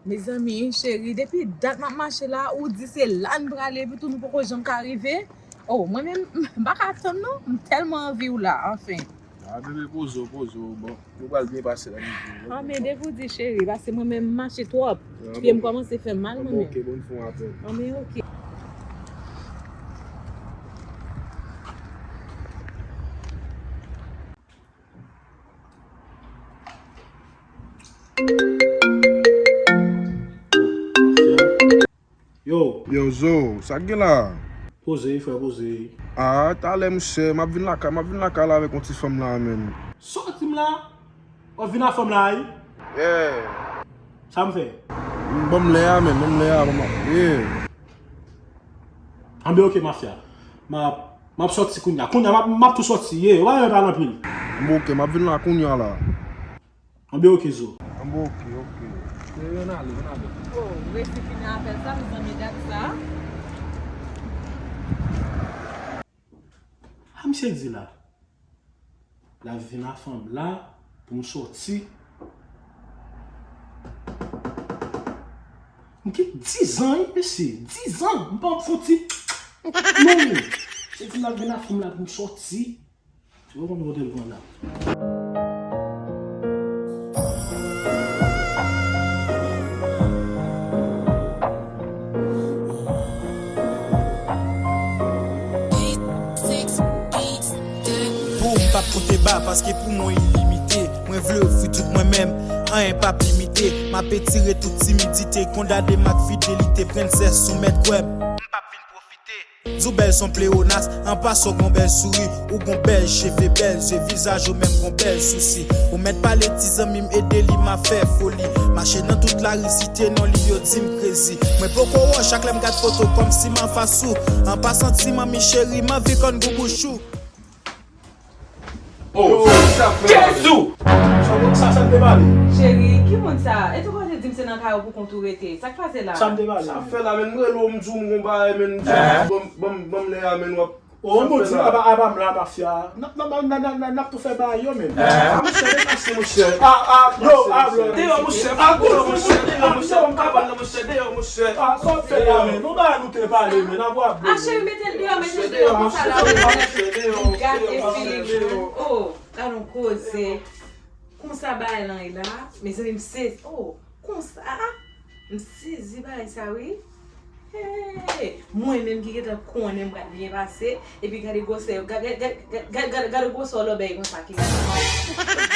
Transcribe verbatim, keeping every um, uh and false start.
Mezanmi, cheri, depi dat m ap mache la, ou di se la n prale, epi tou nou poko janm ka rive. Oh, mwen menm, m pa ka tann non, m tèlman anvi w la, anfen. A, bebe, poze w, poze w, bon, nou pral byen pase la, nou. Anben, depi w di cheri, paske mwen menm m mache twòp, pye m kòmanse fè m mal mwen menm. Anben, ok, bon, n fè yon apèl. Anben, ok. Yo. Yo, Zo, sa k gen la? Poze, frè, poze. A, talè, monchè, m ap vin lakay, m ap vin lakay la avèk yon ti fanm la, menn. Sa w di m la? W ap vin ak fanm la, wi? Yeah. Sa m fè? Ban m lè a, menn, ban m lè a, ban m a, yeah. Anben, ok, mafya. M ap, m ap sòti kounya. Kounya, m ap, m ap tou sòti, yeah. Ou pa bezwen pale anpil. Bon, ok, m ap vin la kounya la. Anben, ok, Zo. Anben, ok, ok. Yo, ann ale, ann ale. Oh, resi fini apèl sa, mezanmi, dat sa. A, misye di la. L ap vin ak fanm la pou m sòti. M gen dizan, wi, mesye. Dizan. M pa fouti. Non. Se di l ap vin ak fanm la pou m sòti. Ou konn kote l pran la. Pou m p ap koute ba, paske pou mwen ilimite. Mwen vle ofri tout mwen menm, anyen p ap limite. M ap etire tout timidite, kondane m ak fidelite, prensès ou mèt kwè m. M p ap vin pwofite. Di w bèl s on plewonas, an pasan w gon bèl souri, ou gon bèl cheve, bèl zye, vizaj ou menm gon bèl sousi. Ou mèt pale ti zanmi m, ede li m ap fè foli. Mache nan tout lari site non li, yo di m krezi. Mwen poko wè w, chak lè m gad foto kòmsi m anfas ou. An pasan ti manmi cheri, m anvi konn gou bouch ou. Oh, sa fè la, men. Jezou! Sa, sa, sa n te pale? Cheri, ki moun sa? E tou pa te di m se nan kay ou pou kont ou rete. Sa k pase la? Sa n te pale? Sa fè la, men, m rele w, m di w m gon bagay, men, m di w, ban m, ban m, ban m lè a, men, w ap. Oh, m di, aba, aba m la, mafya. N ap, n ap, n ap, n ap, n ap tou fè bagay yo, men. A, monchè, depase, monchè. A, a, yo, a, bro. Deyò, monchè, a, deyò, monchè, deyò, monchè, m pa ba, monchè, deyò, monchè. A, sa w ap fè la, men? Nou bagay nou te pale, men, n ap wè, bro. A, cheri, mete l deyò, mete l deyò, konsa la, wi. Li gate filim mwen. Oh, gade yon koze. Konsa bagay lan ye la, mezanmi, m sezi. Oh, konsa, m sezi bagay sa, wi. Hey, mwen menm ki gentan konnen m pral byen pase, epi gade gwosè, gade, gade, gade, gade, gade gwosè lòbèy konsa ki gade.